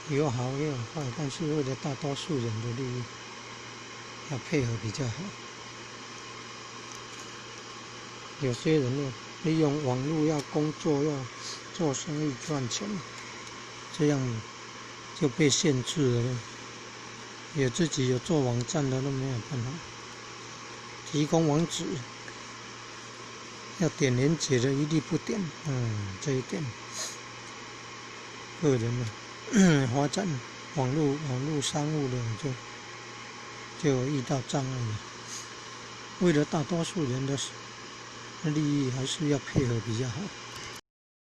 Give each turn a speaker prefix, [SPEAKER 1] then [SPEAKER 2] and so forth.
[SPEAKER 1] 有好也有壞，但是為了大多數人的利益，要配合比較好。有些人呢，利用網路要工作，要做生意賺錢，這樣就被限制了。有自己有做網站的都沒有辦法提供網址，要點連結的一律不點。這一點，個人呢發展網路商務的就遇到障礙了。為了大多數人的利益，還是要配合比較好。